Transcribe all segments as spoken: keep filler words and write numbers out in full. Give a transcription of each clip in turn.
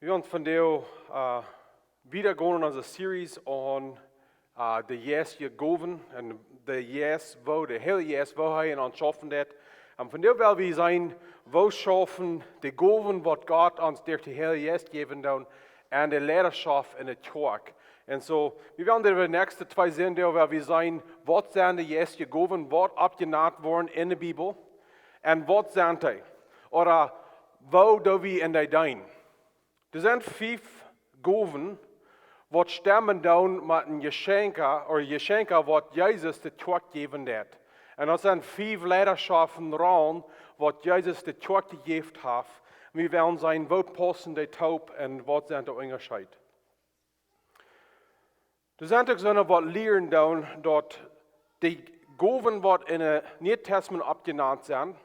Wie wellen vondoag, äh, wieda gonen en onse Series aun, äh, de Jeist äare Gowen un de Jeist, woo de Heilje Jeist, woo hee en ons schaufen deit. Un vondoag well wie seenen, woo schaufen de Gowen, waut Gott ons derch de Heilje Jeist jäwen deit, aun de Leidaschoft en de Kjoakj. Un soo, wie wellen de näakjste twee Sindach, well wie seenen, waut sent de Jeist äare Gowen, waut oppjenant woaren en de Bibel, un waut sent dee? Ooda woo doo wie en dee deenen? Doa sent fief Gowen, waut stemmen doonen met een Jeschenkj, ooda Jeschenkj, waut Jesus de Kjoakj jäwen deit. Un daut sent fief Leidaschoften, Rollen, waut Jesus de Kjoakj jejäft haft. Wie wellen seenen, waut paussen dee toop un waut sent de Unjascheet. Doa sent uk soone, waut lieren doonen, daut de Gowen, waut en daut Niee Testament oppjenant sent,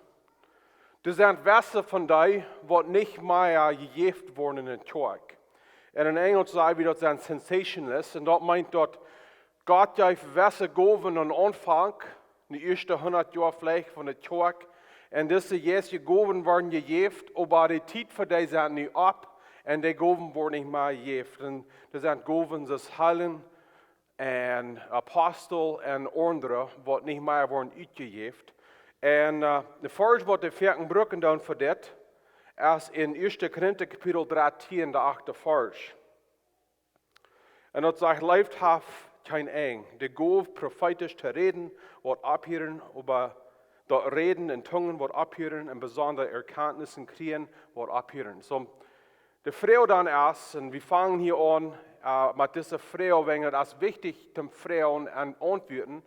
doa sent wesse von dee, waut nich mea jejäft woaren en de Kjoakj. Un en Enjelsch saj wie, daut sent cessationalists. Un daut meent, daut Gott jeef wesse Gowen aum Aunfank, de ieeschte hundat Joa veleicht von de Kjoakj. Un dise Jeist äare Gowen worden jejäft, oba de Tiet fa dee sent nu opp. Un de Gowen woaren nich mea jejäft. Un doa sent Gowen soo aus Heelen un Apostel un aundre, waut nich mea woaren utjejäft. Un, äh, de Varsch, waut de Varschen brucken doonen fa dit, es en ieeschte Korinta Kapitel dartieen, de achte Varsch. Un daut sajcht: "Leeft haft kjeen Enj. De Gow, profeetisch to räden, woat opphieren, oba daut Räden en Tungen woat opphieren, un besondre Erkjantnis kjrieen woat opphieren." Soo, de Froag dan es, un wie fangen hia aun, äh, met dise Froag, wäajen daut es wichtich to froagen un auntwuaden,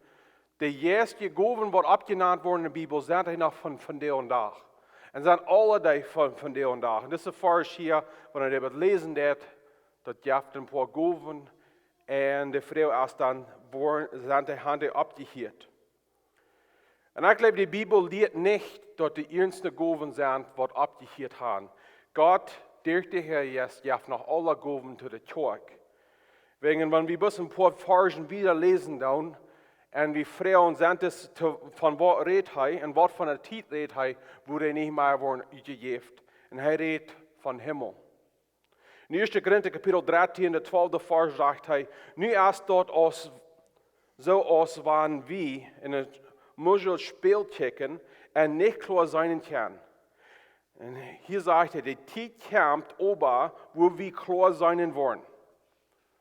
de Jeist äare Gowen, waut oppjenant woaren en de Bibel, sent dee noch von, von vondoag dän Dach? Un sent aule dee von, von vondoag dän Dach? Un dise Varsch hia, wan wie daut läsen, daut, daut jeft een poa Gowen. Un de Froag es dan, woa-, sent dee, han dee oppjehieet? Un ekj jleew, de Bibel lieet nich, daut de ieeschte Gowen sent, waut oppjehieet han. Gott, derch de Heilje Jeist, jeft noch aule Gowen to de Kjoakj. Wäajen, wan wie bloos een poa Varschen wieda läsen doonen, un wie froagen, sent daut to, von waut rät hee un waut fa eene Tiet rät hee, wua dee nich mea woaren utjejäft. Un hee rät von Himmel. En ieeschte Korinta Kapitel dartieen, de twalfte Varsch, sajcht hee: "Nu es daut aus, soo aus wan wie en een Muschelspieejel kjikjen un nich kloa seenen kjennen." Un hia sajcht hee, de Tiet kjemt oba, wua wie kloa seenen woaren.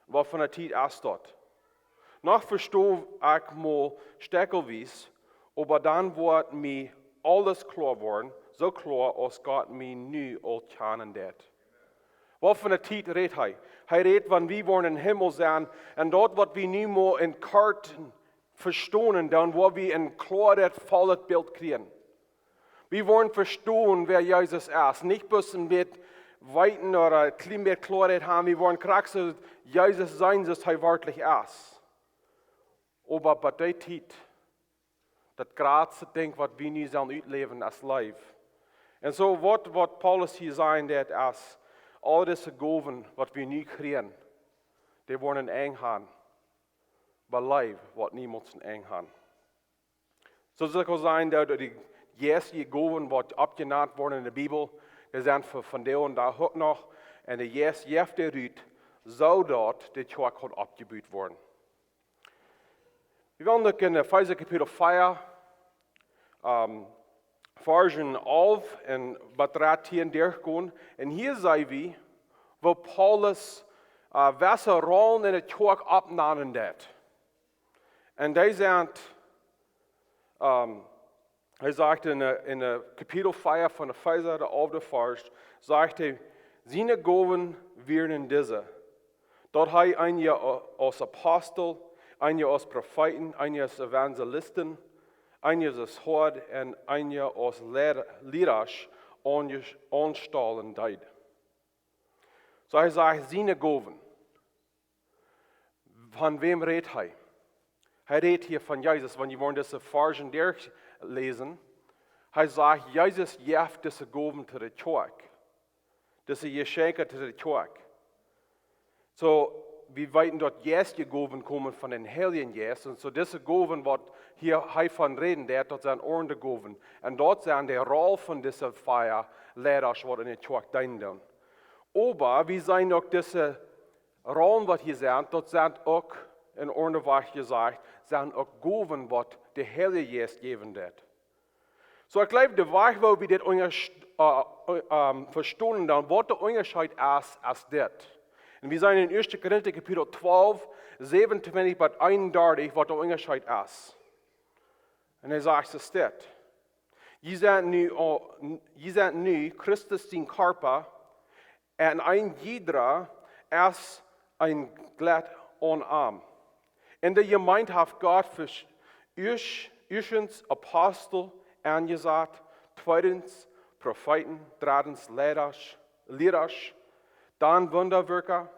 Waut fa eene Tiet es daut? Noch vesto ekj mau stekjelwies, oba dan woat mie aules kloa woaren, soo kloa aus Gott mie nu aul kjanen deit. Waut fa eene Tiet rät hee? Hee rät, wan wie woaren em Himmel sennen, un daut, waut wie nu mau en Kortheit vestonen, dan woa wie een kloaret, vollet Bilt kjrieen. Wie woaren vestonen, wäa Jesus es. Nich bloos een bät weeten ooda een kjlien bät Kloaheit han. Wie woaren krakjt soo Jesus seenen, soo aus hee werkjlich es. Oba bie dee Tiet, daut jratste Dinkj, waut wie nu sellen utläwen, es Leew. Un soo waut, waut Paulus hia sajen deit, es, aul dise Gowen, waut wie nu kjrieen, dee woaren een Enj han. Oba Leew woat niemols een Enj han. Soo aus ekj aul säd, de, de Jeist äare Gowen, waut oppjenant woaren en de Bibel, dee sent fa vondoag dän Dach uk noch. Un de Jeist jeft dee rut, soo daut de Kjoakj kaun oppjebut woaren. Wie wellen uk en Efeesa Kapitel vea, ähm, Varschen alf un bat dartieen derchgonen. Un hia seenen wie, woo Paulus, äh, wesse Rollen en de Kjoakj oppnanen deit. Un dee sent, ähm, hee sajcht en, äh, en, äh, Kapitel vea von Efeesa, de alfte Varsch, sajcht hee: "Siene Gowen wieren dise: daut hee eenje aus Apostel, eenje aus Profeeten, eenje aus Evangelisten, eenje aus Hoads un eenje aus Liera-, Lierasch aunje-, aunstalen deed." Soo hee sajcht, siene Gowen. Von wäm rät hee? Hee rät hia von Jesus, wan jie woaren dise Varschen derchläsen. Hee sajcht, Jesus jeft dise Gowen to de Kjoakj. Dise Jeschenkja to de Kjoakj. Soo, wie weeten, daut Jeist äare Gowen komen von dän Heiljen Jeist. Un soo dise Gowen, waut hia hee von räden deit, daut sent aundre Gowen. Un daut sent de Roll von dise vea Lierasch, waut en de Kjoakj deenen doonen. Oba wie seenen uk dise Rollen, waut hia sent, daut sent uk, en aundre Wieed jesajcht, sent uk Gowen, waut de Heilje Jeist jäwen deit. Soo, ekj jleew, de Wajch, woo wie dit unja-, äh, äh, ähm, vestonen dan, waut de Unjascheet es, es dit. Un wie seenen en Ieeschte Korinta Kapitel twalf, säwenuntwintich bat eenundartich, waut de Unjascheet es. Un hee sajcht, es dit: "Jie sent nu, jie sent nu Christus sien Kjarpa, un een jieda es een Jlett aun am. En de Jemeent haft Gott ieescht, ieeschtens Apostel aunjesat, tweedens Profeeten, dreddens Liera, Liera, dan Wundawirkja,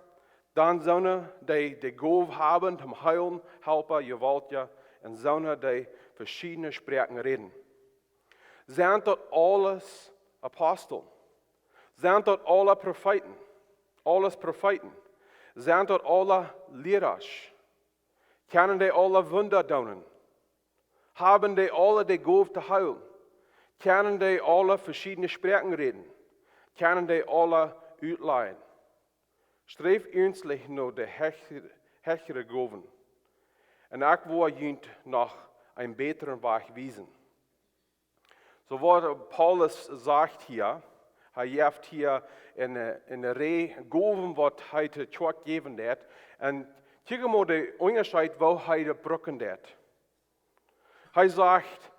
dan soone, dee de Gow haben toom heelen, Halpa, Jewaultja, un soone, dee veschiedne Sproaken räden. Sent daut aules Apostel? Sent daut aule Profeeten? Aules Profeeten? Sent daut aule Liera? Kjennen dee aule Wunda doonen? Haben dee aule de Gow to heelen? Kjennen dee aule veschiedne Sproaken räden? Kjennen dee aule utlajen? Sträft iernstlich no de hech-, hechre Gowen. Un ekj woa junt noch een bätren Wajch wiesen." Soo, waut Paulus sajcht hia, hee jeft hia eene, eene Rieej Gowen, waut hee de Kjoakj jäwen deit. Un kjikj mol de Unjascheet, woo hee daut brucken deit. Hee sajcht,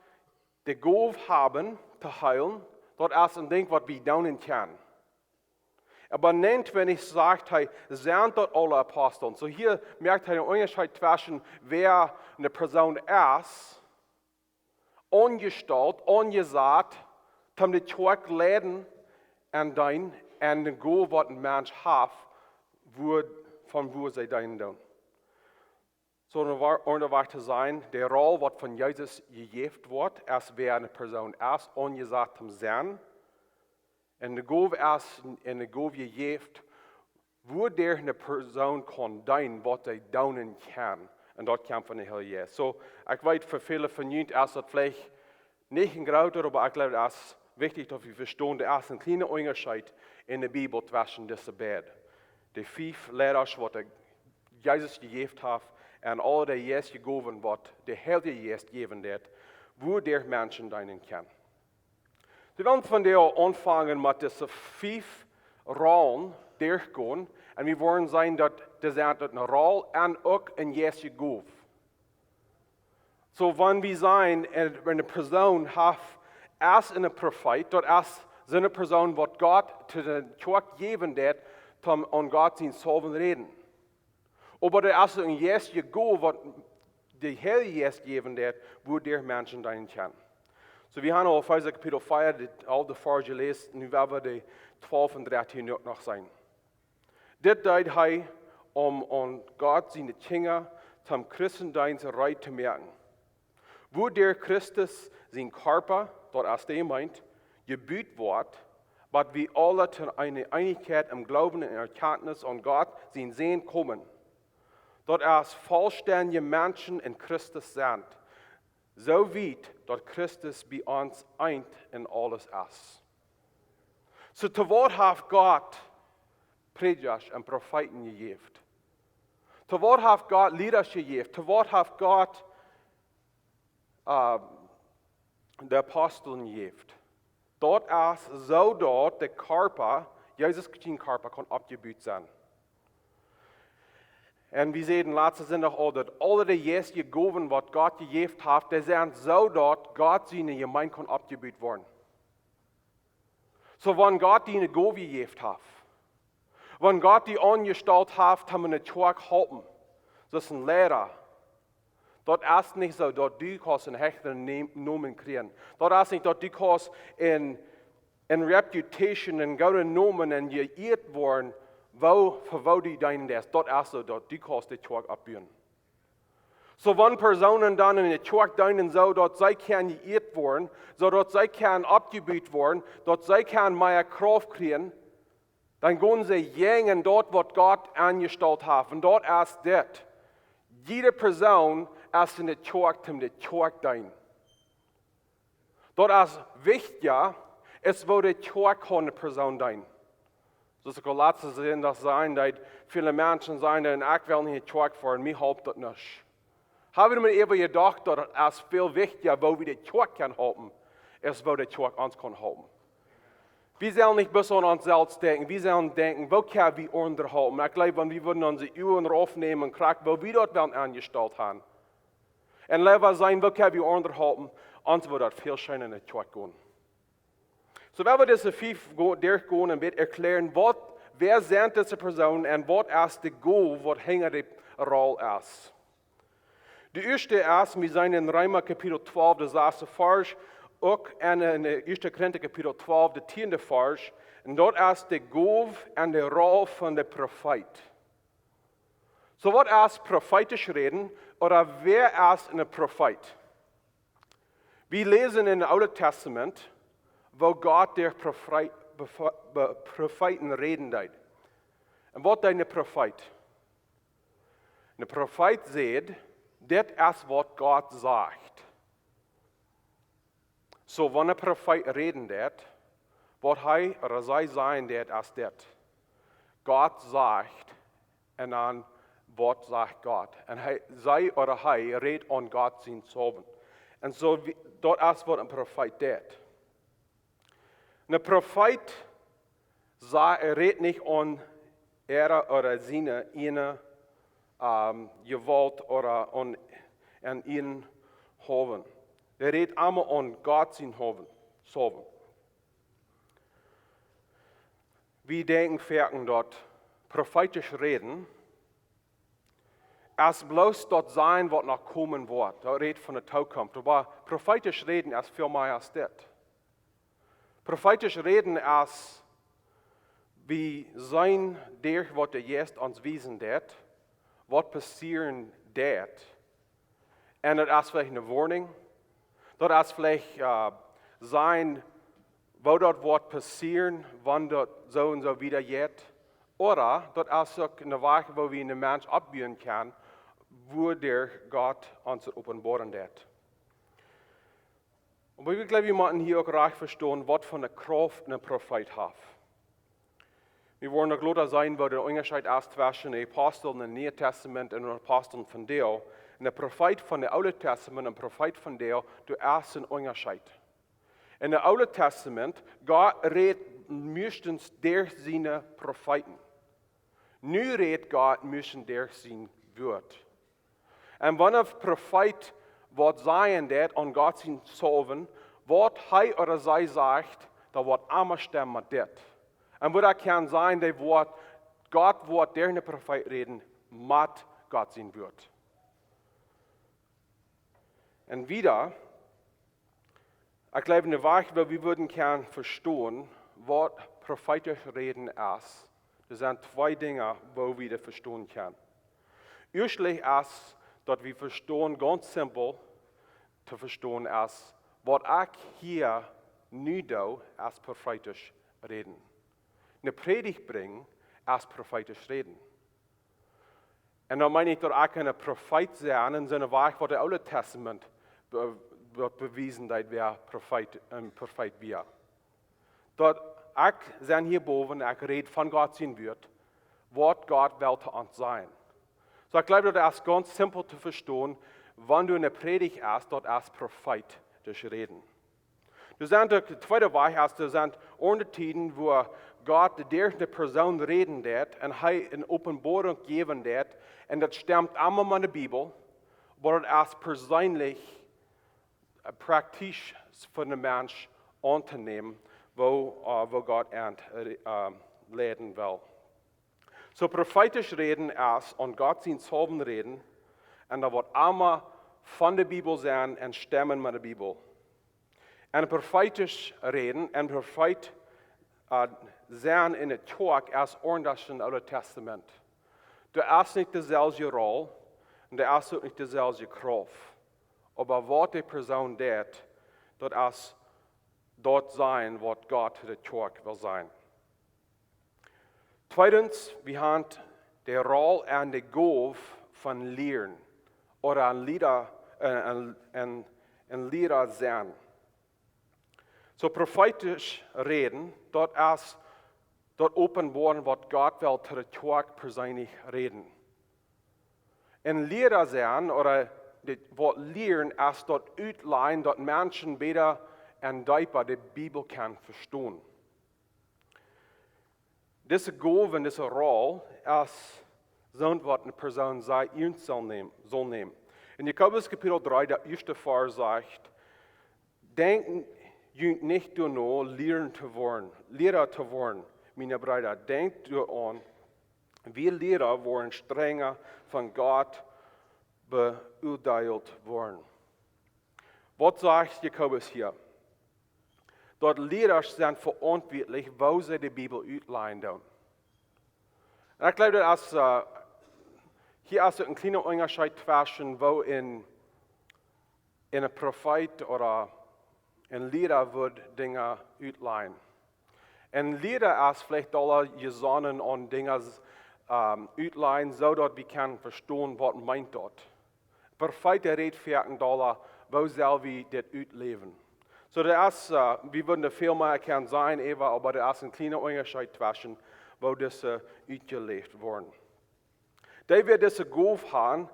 de Gow haben to heelen, daut es een Dinkj, waut wie doonen kjennen. Oba näajenuntwintich sajcht hee, sent daut aule Apostel? Soo, hia moakt hee een Unjascheet tweschen, wäa eene Persoon es, aunjestalt, aunjesat, toom de Kjoakj leiden un deenen, un de Gow, waut een Mensch haft, wua, von wua see deenen doonen. Soo, en wa-, aundre Wajch to sajen, de Rol, waut von Jesus jejäft woat, es wäa eene Persoon es, aunjesat toom sennen. Un de Gow es, un de Gow jejäft, wua dee eene Persoon kaun deenen, waut see doonen kaun. Un daut kjemt von de Heilje Jeist. Soo, ekj weet, fa väle von junt es daut veleicht nich een grootet, oba ekj jleew, daut es wichtich, daut wie vestonen, doa es een kjliena Unjascheet en de Bibel tweschen dise beid. De fief Liera, waut de Jesus jejäft haft, un aule de Jeist Gowen, waut de Heilje Jeist jäwen deit, wua dee Menschen deenen kaun. Wie wellen vondoag aunfangen met dise fief Rollen derchgonen. Un wie woaren seenen, daut doa sent eene Rol un uk een Jeist Gow. Soo, wan wie seenen, eene, eene Persoon haft, es een Profeet, daut es soone Persoon, waut Gott to de Kjoakj jäwen deit, toom aun Gott sien Salwen räden. Oba doa es een Jeist Gow, waut de Heilje Jeist jäwen deit, wua dee Menschen deenen kaun. Soo, wie haben aul Efeesa Kapitel vea, dit, aul de Varsch jeläst, nu woa wie de twalf un dartieen uk noch seenen. Dit deed hee, om aun Gott siene Kjinja toom Christendeenst reed to moaken. Wua dee Christus sien Kjarpa, daut es de Jemeent, jebut woat, bat wie aule to eene Eenichkjeit em Gloowen un Erkjantnis aun Gott sien Sän komen. Daut es vollstendje Menschen en Christus sent. Soo wiet, daut Christus bie ons eent en aules es. Soo, to waut haft Gott Prädjasch un Profeeten jejäft? To waut haft Gott Liera jejäft? To waut haft Gott, äh, de Apostel jejäft? Daut es soo daut de Kjarpa, Jesus sien Kjarpa kaun oppjebut sennen. Un wie säden latsten Sindach aul, daut aule de Jeist Gowen, waut Gott jejäft haft, dee sent soo daut Gott siene Jemeent kaun oppjebut woaren. Soo, wan Gott die eene Gow jejäft haft, wan Gott die aunjestalt haft, om eene Kjoakj to halpen, soo aus een Liera, daut es nich soo, daut du kaust een hechtren Neem-, Nomen kjrieen. Daut es nich, daut du kaust een, een Reputation, een gooden Nomen un jeieet woaren, woo, fa woo du deenen deist. Daut es soo, daut du kaust de Kjoakj oppbuen. Soo, wan Persoonen dan en de Kjoakj deenen, soo daut see kjennen jeieet woaren, soo daut see kjennen oppjebut woaren, daut see kjennen mea Krauft kjrieen, dan gonen see jäajen daut, waut Gott aunjestalt haft. Un daut es dit. Jiede Persoon es en de Kjoakj, om de Kjoakj deenen. Daut es wichtja, es woo de Kjoakj kaun eene Persoon deenen. Soo aus ekj aul latst säd, daut sent doa väle Menschen sent doa, un ekj well nich en de Kjoakj foaren, mie halpt daut nich. Hab wie mol äwa jedocht, daut et väl wichtja es, woo wie de Kjoakj kjennen halpen, aus woo de Kjoakj ons kaun halpen? Wie sellen nich bloos aun ons selfst denkjen, wie sellen denkjen, woo kjenn wie aundre halpen? Ekj jleew, wan wie wudden onse Uagen raufnämen un krakjt, woo wie daut wellen aunjestalt haben, un leewa sennen, woo kjenn wie aundre halpen, ons wudd daut väl scheena en de Kjoakj gonen. Soo, wan wie dise fief go-, derchgonen un een bät erkjlären, waut, wäa sent dise Persoonen un waut es de Gow, waut hinja de Roll es. De ieeschte es, wie sent en Reema Kapitel twalf, de sasde Varsch, uk en, en de ieeschte Korinta Kapitel twalf, de tieende Varsch, un daut es de Gow un de Roll von de Profeet. Soo, waut es profeetisch räden, ooda wäa es een Profeet? Wie läsen en daut Oole Testament, woo Gott derch Profeet-, Befo-, Be-, Profeeten räden deed. Un waut deed een Profeet? Een Profeet säd: "Dit es waut Gott sajcht." Soo, wan een Profeet räden deed, waut hee ooda see sajen deed, es dit: "Gott sajcht", un dan: "Waut sajcht Gott?" Un hee, see ooda hee rät aun Gott sien Salwen. Un soo, wie, daut es waut een Profeet deed. Een Profeet sa-, rät nich aun äare ooda siene ieejne, ähm, Jewault ooda aun, aun ieejne Hauft. Hee rät emma aun Gott sien Hauft, Salwen. Wie denkjen foaken, daut profeetisch räden es bloos daut sajen, waut noch komen woat. Daut rät von de Tookunft. Oba profeetisch räden es väl mea aus dit. Profeetisch räden es, wie seenen derch waut de Jeist ons wiesen deed, waut passieren deed. Un daut es veleicht eene Woarnunk. Daut es veleicht, äh, sajen, woo daut woat passieren, wan daut soo un soo wieda jeit. Ooda daut es uk een Wajch, woo wie eenen Mensch oppbuen kjennen, woo derch Gott ons daut openboaren deed. Oba ekj jleew, wie motten hia uk rajcht vestonen, waut fa eene Krauft een Profeet haft. Wie woaren uk lota seenen, woo de Unjascheet es tweschen de Apostel en daut Niee Testament un de Apostel vondoag. Un de Profeet von daut Oole Testament un Profeet vondoag, doa es een Unjascheet. En daut Oole Testament, Gott rät meistens derch siene Profeeten. Nu rät Gott meistens derch sien Wuat. Un wan een Profeet waut sajen deed aun Gott sien Salwen, waut hee ooda see sajcht, daut woat emma stemmen met dit. Un woo daut kaun sennen, daut woat, Gott woat derch een Profeet räden met Gott sien Wuat. Un wieda, ekj jleew, een Wajch, woo wie wudden kjennen vestonen, waut profeetisch räden es, doa sent twee Dinja, woo wie daut vestonen kjennen. Ieeschtlich es, daut wie vestonen, gaunz simpel to vestonen es, waut ekj hia nu doo, es profeetisch räden. Eene Prädicht brinjen es profeetisch räden. Un dan meen ekj daut ekj een Profeet sie, en soon Wajch, waut daut Oole Testament be-, waut bewiesen deed, wäa Profeet, een Profeet wia. Daut ekj sie hia bowen, ekj räd von Gott sien Wuat, waut Gott well to ons sajen. Soo, ekj jleew, daut es gaunz simpel to vestonen, wan du eene Prädicht hast, daut es profeetisch räden. Doa sent uk, de tweede Wajch es, doa sent aundre Tieden, wua Gott derch eene Persoon räden deed un hee eene Openboarunk jäwen deed. Un daut stemt emma met de Bibel, oba daut es persenlich, äh, praktisch fa een Mensch auntonämen, woo, äh, woo Gott an, äh, leiden well. Soo profeetisch räden es aun Gott sien Salwen räden, un daut woat emma von de Bibel sennen un stemmen met de Bibel. Un profeetisch räden un Profeet, äh, sennen en de Kjoakj es aundasch en daut Oole Testament. Doa es nich deeselwje Roll un doa es uk nich deeselwje Krauft. Oba waut de Persoon deed, daut es daut sennen, waut Gott de Kjoakj well sennen. Tweedens, wie haben de Roll un de Gow von lieren ooda een Liera, äh, een, een, een Liera sennen. Soo profeetisch räden, daut es, daut openboaren, waut Gott well to de Kjoakj perseenlich räden. En Liera sennen, ooda dit Wuat lieren, es daut utlajen, daut Menschen bäta un deepa de Bibel kjennen vestonen. Dise Gow un dise Rol es soont, waut eene Persoon sea iernst saul nämen, saul nämen. En Jakobus Kapitel dree, de ieeschte Varsch sajcht: "Denkjt junt nich doano, Liera to woaren, Liera to woaren, miene Breeda. Denkjt doaraun, wie Liera woaren strenja von Gott beuadeelt woaren." Waut sajcht Jakobus hia? Daut Liera sent veauntwuatlich, woo see de Bibel utlajen doonen. Un ekj jleew, daut es, äh, hia es een kjliena Unjascheet tweschen, woo een, een Profeet ooda een Liera wudd Dinja utlajen. Een Liera es veleicht dolla jesonnen aun Dinja, ähm, utlajen, soo daut wie kjennen vestonen, waut meent daut. Profeet rät foaken dolla, woo sell wie dit utläwen. Soo, daut es, äh, wie wudden väl mea kjennen sajen, äwa, oba daut es een kjliena Unjascheet tweschen, woo dise utjeläft woaren. Dee, waut dise Gow han,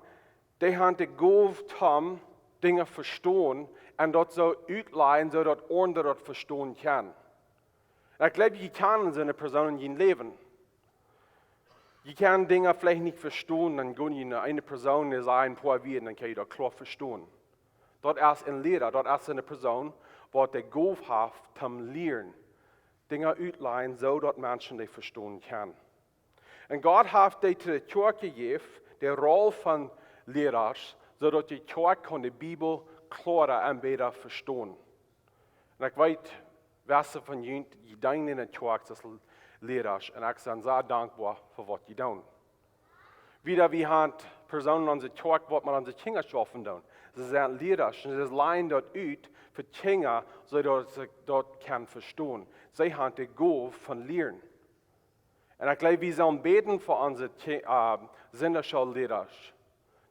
dee han de Gow toom Dinja vestonen un daut soo utlajen, soo daut aundre daut vestonen kjennen. Un ekj jleew, jie kjanen soone Persoon en jun Läwen. Jie kjennen Dinja veleicht nich vestonen, dan go jie no eene Persoon, dee sajcht een poa Wieed, dan kjenn jie daut kloa vestonen. Daut es een Liera, daut es eene Persoon, waut de Gow haft toom lieren, Dinja utlajen, soo daut Menschen dee vestonen kjennen. Un Gott haft dee to de Kjoakj jejäft, de Rol von Liera, soo daut de Kjoakj kaun de Bibel kloara un bäta vestonen. Un ekj weet, wese von junt, jie deenen en de Kjoakj aus Liera, un ekj sie sea dankboa fa waut jie doonen. Wieda, wie han Persoonen en onse Kjoakj, waut met onse Kjinja schaufen doonen. See sent Liera, un see lajen daut ut fa Kjinja, soo daut see daut kjennen vestonen. See han de Gow von lieren. Un ekj jleew, wie sellen bäden fa onse Kji-, äh, Sindachschoolliera,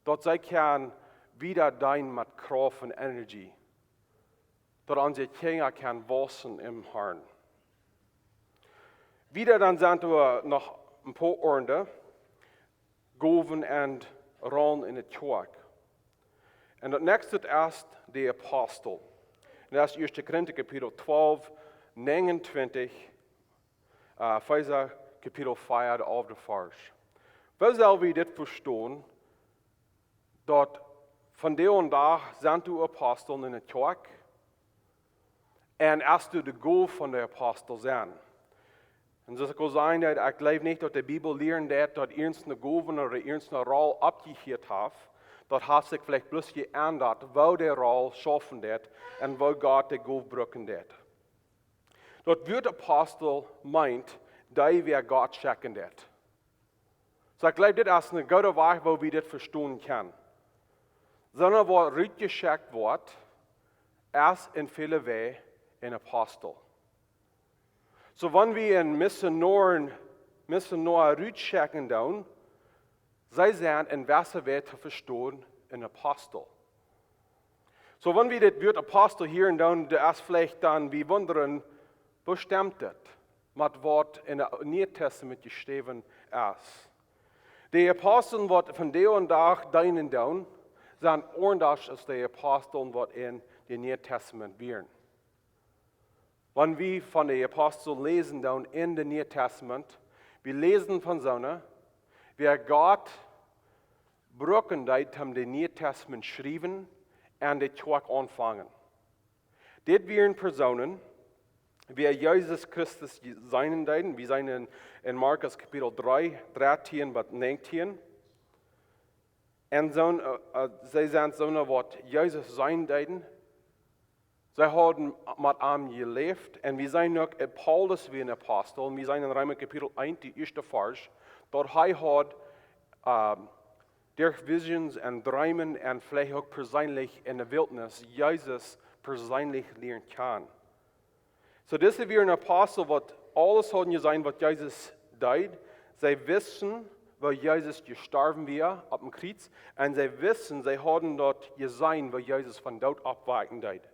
daut see kjennen wieda deenen met Krauft un Energie, daut onse Kjinja kjennen wausen em Harn. Wieda dan sent doa noch een poa aundre Gowen un Rollen en de Kjoakj. Un daut näakjste es de Apostel. Un daut es ieeschte Korinta Kapitel twalf, näajenuntwintich, äh, Efeesa Kapitel vea, de alfte Varsch. Woo sell wie dit vestonen, daut vondoag dän Dach sent doa Apostel en de Kjoakj, un es doa de Gow von de Apostel sennen? Un soo aus ekj aul säd, daut ekj jleew nich, daut de Bibel lieren deit, daut irjent eene Gow ooda irjent eene Roll oppjehieet haft. Daut haft sikj veleicht bloos jeendat, woo de Roll schaufen deit un woo Gott de Gow brucken deit. Daut Wuat Apostel meent, dee, wäa Gott schekjen deit. Soo, ekj jleew, dit es een gooda Wajch, woo wie dit vestonen kjennen. Soona, waut rutjeschekjt woat, es en väle Wäaj een Apostel. Soo, wan wie een Missionoa, Missionoa rutschekjen doonen, see sent en jewesse Wäaj to vestonen een Apostel. Soo, wan wie dit Wuat Apostel hieren, dan, daut es veleicht dan, wie wundren, woo stemt dit met waut en daut Niee Tastament jeschräwen es? De Apostel, waut vondoag dän Dach deenen doonen, sent aundasch aus de Apostel, waut en daut Niee Tastament wieren. Wan wie von de Apostel läsen doonen en daut Niee Tastament, wie läsen von soone, wäa Gott brucken deed, om daut Niee Tastament schriewen un de Kjoakj aunfangen. Dit wieren Persoonen, wäa Jesus Christus je-, seenen deeden. Wie seenen en, en Markus Kapitel dree, dartieen bat näajentieen. Un soon, äh, äh, see sent soone, waut Jesus seenen deeden. See hauden met am jeläft. Un wie seenen uk, äh, Paulus wia een Apostel. Un wie seenen en Reema Kapitel eent, de ieeschte Varsch, daut hee haud, ähm, derch Visions un Dreemen un veleicht uk perseenlich en de Wiltnis Jesus perseenlich lieren kjanen. Soo, dise wieren Apostel, waut aules hauden jeseenen, waut Jesus deed. See wisten, woo Jesus jestorwen wia opp een Kjriez. Un see wisten, see hauden daut jeseenen, woo Jesus vom Doot oppwakjen deed.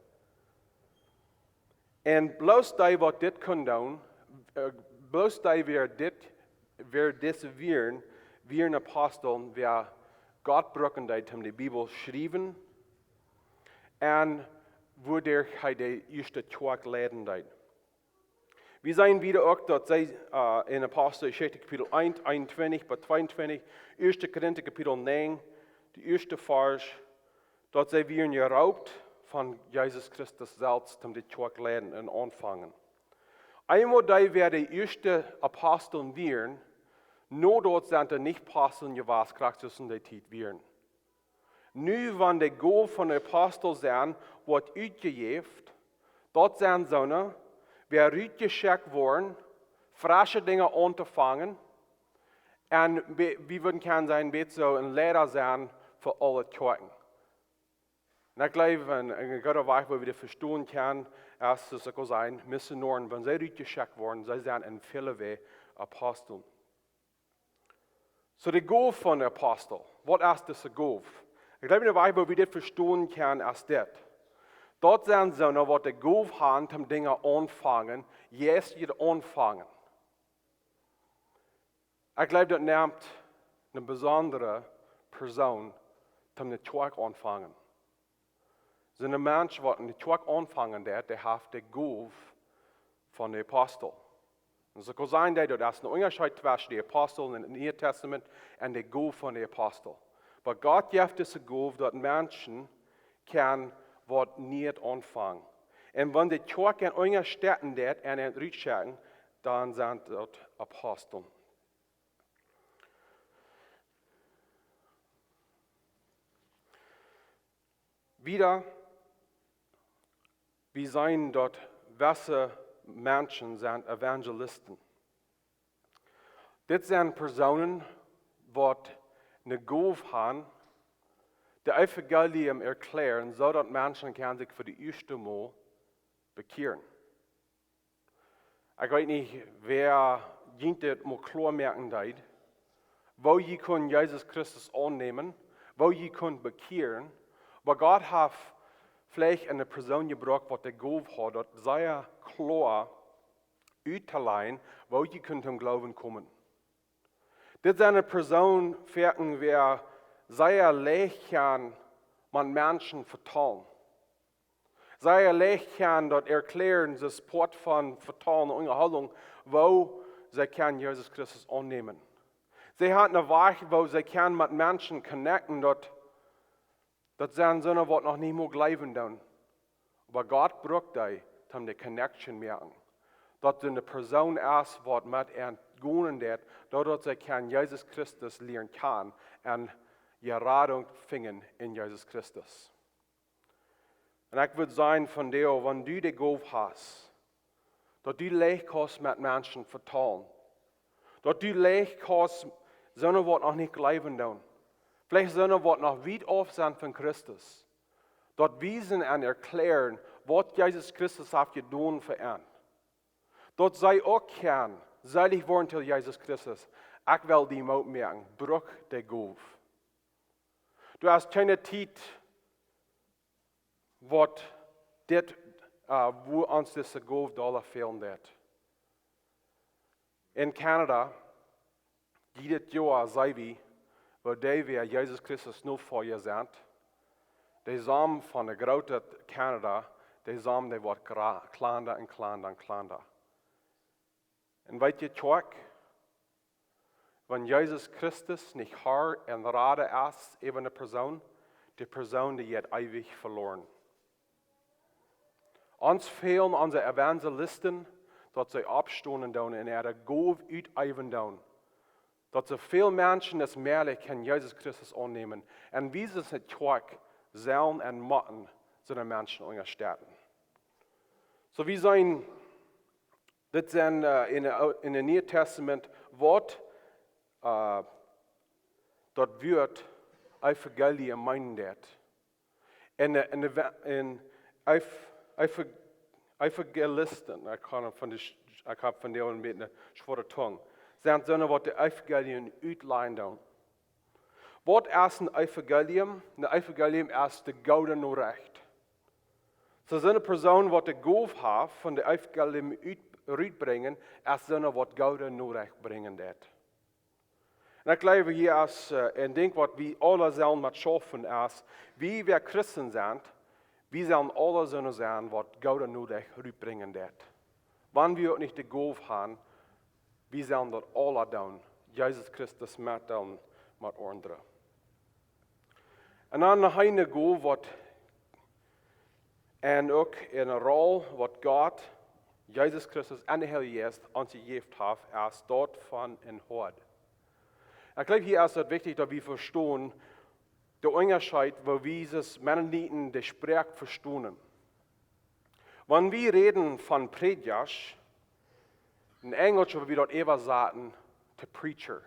Un bloos dee, waut dit kunnen doonen, äh, Bloos dee, wäa dit, wäa dise wieren, wieren Aposteln, wäa Gott brucken deed, om de Bibel schriewen, un wuaderch hee de ieeschte Kjoakj leiden deed. Wie seenen wada uk, daut see, äh, en Aposteljeschicht Kapitel eent, eenuntwintich bat tweeuntwintich, ieeschte Korinta Kapitel näajen, de ieeschte Varsch, daut see wieren jeroopt von Jesus Christus selfst, om de Kjoakj leiden un aunfangen. Eemol dee, wäa de ieeschte Aposteln wieren, no daut sent doa nich Aposteln jewast, krakjt soo aus en dee Tiet wieren. Nu, wan de Gow von de Apostel sent, woat utjejäft, daut sent soone, wäa rutjeschekjt woaren, fresche Dinja auntofangen, un be-, wie wudden kjennen sajen, bät soo een Leida sennen fa aule Kjoakjen. Un ekj jleew, een, een gooda Wajch, woo wie daut vestonen kjennen, es, soo aus ekj aul säd, Missionoaren, wan see rutjeschekjt woaren, see sent en väle Wäaj Aposteln. Soo, de Gow von de Apostel. Waut es dise Gow? Ekj jleew, een Wajch, woo wie dit vestonen kjennen, es dit. Daut sent soone, waut de Gow haben, om Dinja aunfangen, jeistlich aunfangen. Ekj jleew, daut nemt eene besondre Persoon, om de Kjoakj aunfangen. Soon Mensch, waut en de Kjoakj aunfangen deed, dee haft de Gow von de Apostel. Un soo kaun sennen, daut es een Unjascheet tweschen de Apostel en daut Niee Tastament un de Gow von de Apostel. Oba Gott jeft dise Gow, daut Menschen kjennen waut Nieet aunfangen. Un wan de Kjoakj an unjastetten deed un an rutschekjen, dan sent daut Apostel. Wada, wie seenen, daut jewesse Menschen sent Evangelisten. Dit sent Persoonen, waut eene Gow haben, daut Evangelium erkjlären, soo daut Menschen kjennen sikj fa de ieeschte Mol bekjieren. Ekj weet nich, wäa junt dit mol kloa moaken deed, woo jie kunnen Jesus Christus aunnämen, woo jie kunnen bekjieren, oba Gott haft veleicht eene Persoon jebrukt, waut de Gow haud, daut sea kloa uttolajen, woo jie kunnen toom Gloowen komen. Dit sent Persoonen, wäa sea leicht kjennen met Menschen vetalen. Sea leicht kjennen daut erkjlären, daut es Poat von vetalen, Unjahoolen, woo see kjennen Jesus Christus aunnämen. See haben een Wajch, woo see kjennen met Menschen connecten, daut, daut sent soone, waut noch nich mol jleewen doonen. Oba Gott brukt dee, om de connection moaken. Daut doa eene Persoon es, waut met an gonen deit, doaderch daut see kjennen Jesus Christus lieren kjanen un Errettunk finjen en Jesus Christus. Un ekj wudd sajen von die, wan du de Gow hast, daut du leicht kaust met Menschen vetalen, daut du leicht kaust soone, waut noch nich jleewen doonen, veleicht soone, waut noch wiet auf sent von Christus, daut wiesen un erkjlären, waut Jesus Christus haft jedonen fa an, daut see uk kjennen seelich woaren derch Jesus Christus. Ekj well die Moot moaken, bruk de Gow. Du hast kjeene Tiet, waut dit, äh, woo ons dise Gow dolla fälen deit. En Kanada, jiedet Joa seenen wie, woo dee, waut Jesus Christus Nofolja sent, de Sum von de groote Kanada, de Sum, dee woat gra-, kjlanda un kjlanda un kjlanda. Un weet jie, Kjoakj, wan Jesus Christus nich Herr un Rada es äwa eene Persoon, dee Persoon, dee jeit eewich veloren. Ons fälen onse Evangelisten, daut see oppstonen doonen un äare Gow uteewen doonen, daut soo väl Menschen aus mäajlich kjennen Jesus Christus aunnämen. Un wie aus eene Kjoakj sellen un motten soone Menschen unjastetten. Soo, wie seenen, dit sent, äh, en de, en daut Niee Tastament, waut, äh, daut Wuat Evangelium meenen deit. En, äh, en de Wa-, en Ev-, Ev-, Evangelisten, ekj kaun von de Sch-, ekj hab von dee een bät eene schwoare Tung, sent soone, waut daut Evangelium utlajen doonen. Waut es een Evangelium? Een Evangelium es de goode Norecht. Soo soone Persoon, waut de Gow haft, von daut Evangelium ut-, rutbrinjen, es soone waut goode Norecht brinjen deit. Un ekj jleew hia es, äh, een Dinkj waut wie aule sellen met schaufen es, wie, wäa Christen sent, wie sellen aule soone sennen waut goode Norecht rutbrinjen deit. Wan wie uk nich de Gow han, wie sellen daut aule doonen, Jesus Christus metdeelen met aundre. Un dan noch eene Gow waut, un uk eene Rol waut Gott, Jesus Christus un de Heilje Jeist ons jejäft haft, es daut von een Hoad. Ekj jleew hia es daut wichtich daut wie vestonen, de Unjascheet, woo wie aus Mennoniten de Sproak vestonen. Wan wie räden von Prädjasch, enn Enjelsch wudd wie daut äwasaten to preacher.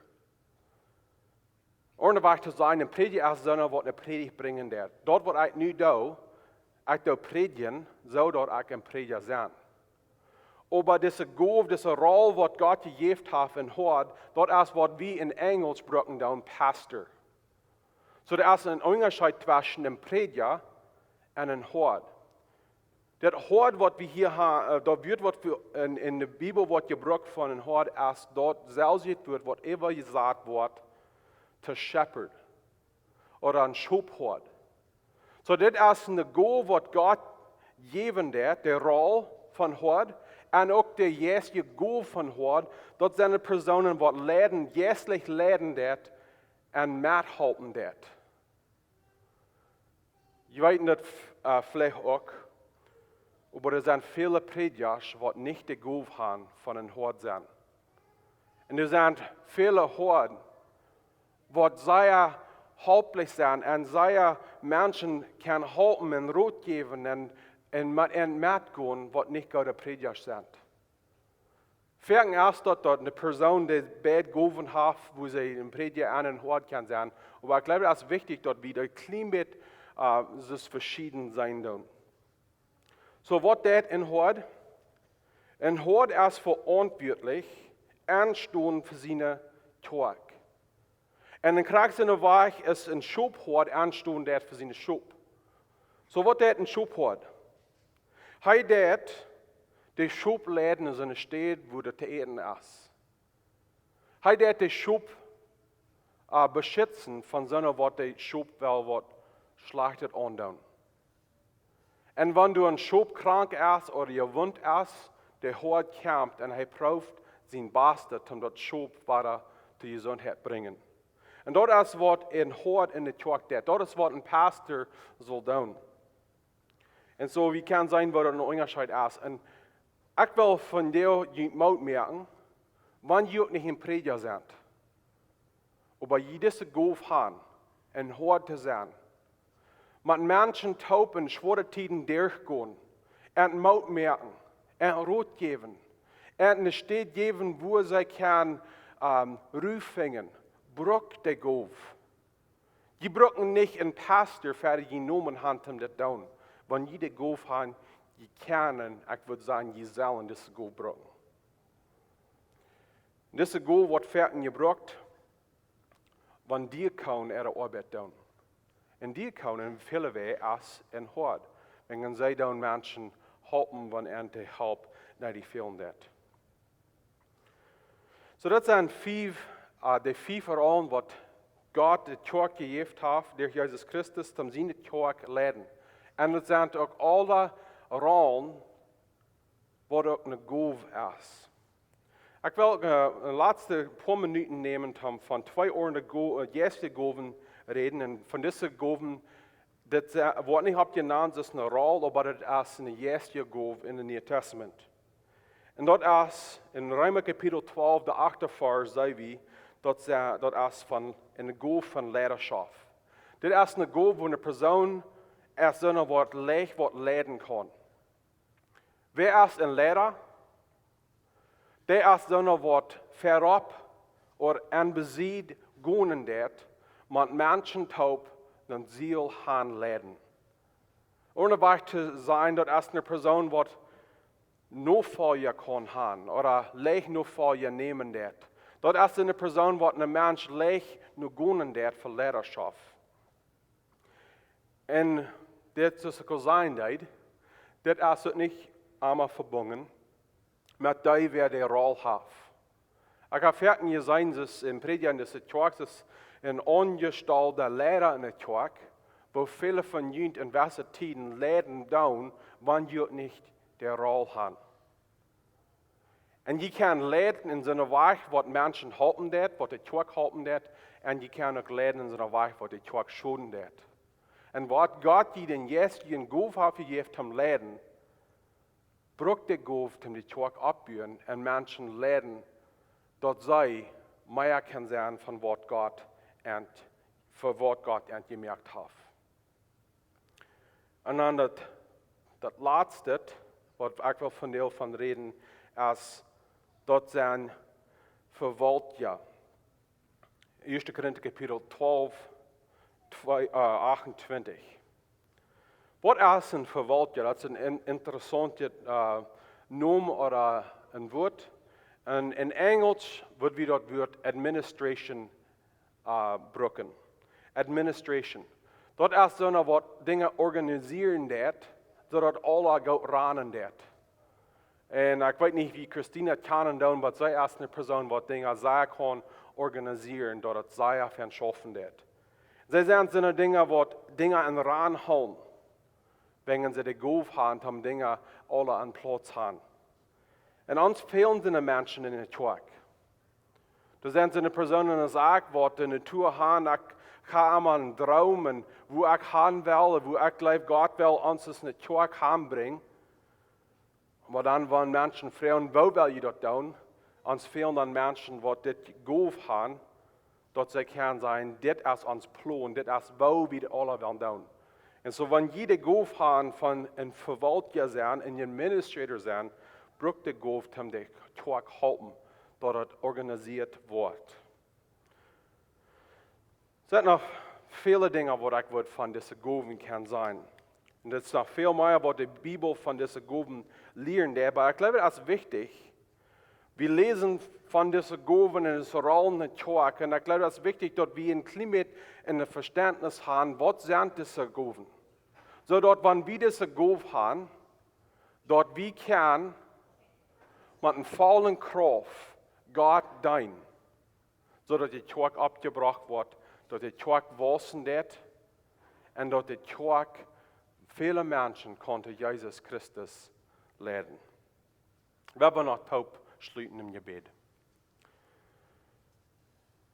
Oba waut to sajen, een Prädja es soona waut eene Prädicht brinjen deit. Daut waut ekj nu doo, ekj doo prädjen, soo daut ekj een Prädja sie. Oba dise Gow, dise Rol waut Gott jejäft haft een Hoad, daut es waut wie enn Enjelsch brucken doonen pastor. Soo, doa es een Unjascheet tweschen een Prädja un een Hoad. Daut Hoad waut wie hia haben, äh, daut Wuat waut wie enn, enn de Bibel woat jebrukt von een Hoad es daut selwje Wuat waut äwa jesajcht woat, to shepherd, ooda een Schophoad. Soo, dit es eene Gow waut Gott jäwen deit, de Rol von Hoad, un uk de jeistliche Gow von Hoad, daut sent de Persoonen waut leiden, jeistlich leiden deit un methalpen deit. Jie weeten daut, äh, veleicht uk, oba doa sent väle Prädjasch waut nich de Gow haben von een Hoad sennen. Un doa sent väle Hoads waut sea halplich sent un sea Menschen kjennen halpen un Rot jäwen un, un met, un metgonen waut nich goode Prädjasch sent. Foaken es daut, daut eene Persoon dee beid Gowen haft, wua see een Prädja un een Hoad kaun sennen. Oba ekj jleew, daut es wichtich daut wie daut kjlien bät, äh, soo veschieden sennen doonen. Soo, waut deit een Hoad? Een Hoad es veauntwuatlich enstonen fa siene Kjoakj. Un een Christ enn de Wajch es een Schophoad enstonen deit fa siene Schop. Soo, waut deit een Schophoad? Hee deit de Schop leiden enn soone Städ wua daut to äten es. Hee deit de Schop, äh, beschitzen von soone waut de Schop well waut Schlajchtet aundoonen. Un wan doa een Schop krank es ooda jewunt es, de Hoad kjemt un hee prooft sien Bastet om daut Schop wada to Jesundheit brinjen. Un daut es waut een Hoad enn de Kjoakj deit. Daut es waut een Pastor saul doonen. Un soo, wie kjennen seenen waut een Unjascheet es. Un ekj well vondoag junt Moot moaken, wan jie uk nich een Prädja sent, oba jie dise Gow haben, een Hoad to sennen, met Menschen toop enn schwoare Tieden derchgonen, un Moot moaken, un Rot jäwen, un eene Städ jäwen wua see kjennen, ähm, Ru finjen, brukt de Gow. Jie brucken nich een Pastor fa jie Nomen haben om dit doonen. Wan jie de Gow haben, jie kjennen, ekj wudd sajen, jie sellen dise Gow brucken. Dise Gow woat foaken jebrukt, wan Diakonen äare Oabeit doonen. Un Diakonen enn väle Wäaj es een Hoad. Wan see doonen Menschen halpen, wan an de Help needich fälen deit. Soo, daut sent fief, äh, de fief Rollen waut Gott de Kjoakj jejäft haft derch Jesus Christus, om siene Kjoakj leiden. Un daut sent uk aule Rollen waut uk eene Gow es. Ekj well, äh, de latste poa Minuten nämen om von twee aundre Go-, äh, jeistliche Gowen räden. Un von dise Gowen, dit, äh, woat nich opp jenant aus eene Rol, oba daut es eene jeistliche Gow enn daut Niee Tastament. Un daut es enn Reema Kapitel twalf, de achte Varsch, seenen wie, daut, äh, daut es von eene Gow von Leidaschoft. Dit es eene Gow wua eene Persoon aus soone waut leicht waut leiden kaun. Wäa es een Leida? Dee es soona waut verop ooda aun de Sied gonen deit, mau Menschen toop dän Ziel han leiden. Om een Biespel to sajen, daut es eene Persoon waut Nofolja kaun han, ooda leicht Nofolja nämen deit. Daut es eene Persoon waut een Mensch leicht no gonen deit fa Leidaschoft. Un dit, soo aus ekj aul säd, dit es uk nich emma vebungen. met dee wäa de Roll haft. Ekj hab foaken jeseenen, daut en Prädja en dise Kjoakj, daut en aunjestalda Liera en de Kjoakj, woo väle von junt en wesse Tieden leiden doonen, wan jie uk nich de Roll haben. Un jie kjennen leiden en soone Wajch, waut Menschen halpen deit, waut de Kjoakj halpen deit, un jie kjennen uk leiden en soone Wajch, waut de Kjoakj schoden deit. Un waut Gott jie dän Jeist, jie eene Gow haft jejäft toom leiden, brukt de Gow toom de Kjoakj oppbuen un Menschen leiden, daut see mea kjennen sennen von waut Gott an, fa waut Gott an jemoakt haft. Un dan daut, daut latste, waut ekj well vondoag von räden, es daut sent Vewaultja. Ieeschte Korinta Kapitel twalf, twee, äh, achtuntwintich. Waut es een Vewaultja? Daut es een in-, interessaunta, äh, Nomen ooda een Wuat. Un en Enjelsch wudd wie daut Wuat administration, äh, brucken. Administration. Daut es soona waut Dinja organisieren deit, soo daut aules goot ranen deit. Un ekj weet nich woo Christina kjanen deit, oba see es eene Persoon waut Dinja sea kaun organisieren, daut et sea fein schaufen deit. See sent soone Dinja waut Dinja em Ranen hoolen, wäajen see de Gow haben, om Dinja aule aun Plauz haben. Un ons fälen soone Menschen en de Kjoakj. Doa sent soone Persoonen en de Kjoakj waut de Natua haben, ekj hab emma eenen Droom un wua ekj han well, wua ekj jleew Gott well ons aus eene Kjoakj hanbrinjen. Oba dan, wan Menschen froagen, woo well jie daut doonen? Ons fälen dan Menschen waut dit Gow haben, daut see kjennen sajen, dit es ons Plon, dit es woo wie dit aules wellen doonen. Un soo, wan jie de Gow haben von een Vewaultja sennen, een administrator sennen, brukt de Gow toom de Kjoakj halpen, daut et organisieet woat. Sent noch väle Dinja waut ekj wudd von dise Gowen kjennen sajen. Un daut es noch väl mea waut de Bibel von dise Gowen lieren deit, oba ekj jleew, daut es wichtich. Wie läsen von dise Gowen en dise Rollen en de Kjoakj, un ekj jleew, daut es wichtich, daut wie een kjlien bät een Vestentnis haben, waut sent dise Gowen. Soo daut, wan wie dise Gow haben, daut wie kjennen met eene volle Krauft Gott deenen, soo daut de Kjoakj oppjebrocht woat, daut de Kjoakj wausen deit un daut de Kjoakj väle Menschen kaun to Jesus Christus leiden. Wie wellen noch toop schluten em Jebäd.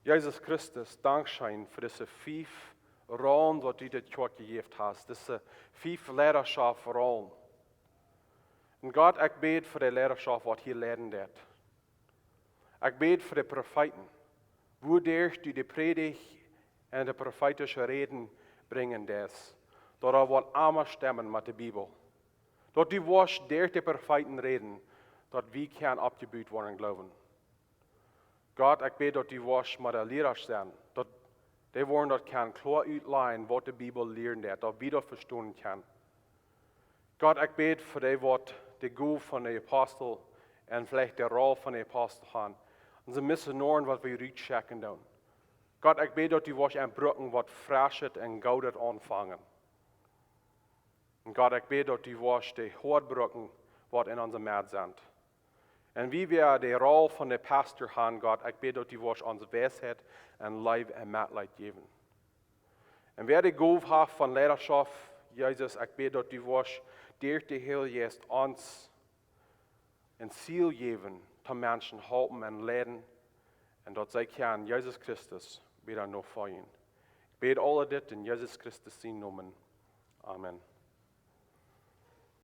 Jesus Christus, dankscheen fa dise fief Rollen, waut du de Kjoakj jejäft hast, dise fief Leidaschoft Rollen. Un Gott, ekj bäd fa de Leidaschoft, waut hia leiden deit. Ekj bäd fa de Profeeten, wuaderch du de Prädicht un de profeetische Räden brinjen deist, daut et woat emma stemmen met de Bibel. Daut du woascht derch de Profeeten räden, daut wie kjennen oppjebut woaren em Gloowen. Gott, ekj bäd, daut du woascht met de Liera sennen, daut dee woaren daut kjennen kloa utlajen, waut de Bibel lieren deit, daut wie daut vestonen kjennen. Gott, ekj bäd fa dee, waut de Gow von de Apostel un veleicht de Roll von de Apostel haben, onse Missionoaren, waut wie rutschekjen doonen. Gott, ekj bäd, daut du woascht aun brucken, waut Freschet un Goodet aunfangen. Un Gott, ekj bäd, daut du woascht de Hoad brucken, waut en onse Medd sent. Un wie wie de Roll von de Pastor haben, Gott, ekj bäd, daut du woascht ons Weisheit un Leew un Metleet jäwen. Un wäa de Gow haft von Leidaschoft, Jesus, ekj bäd, daut du woascht derch de Heilje Jeist ons een Ziel jäwen, daut Menschen halpen un leiden, un daut see kjennen Jesus Christus wada nofoljen. Ekj bäd aul dit en Jesus Christus sienen Nomen. Amen.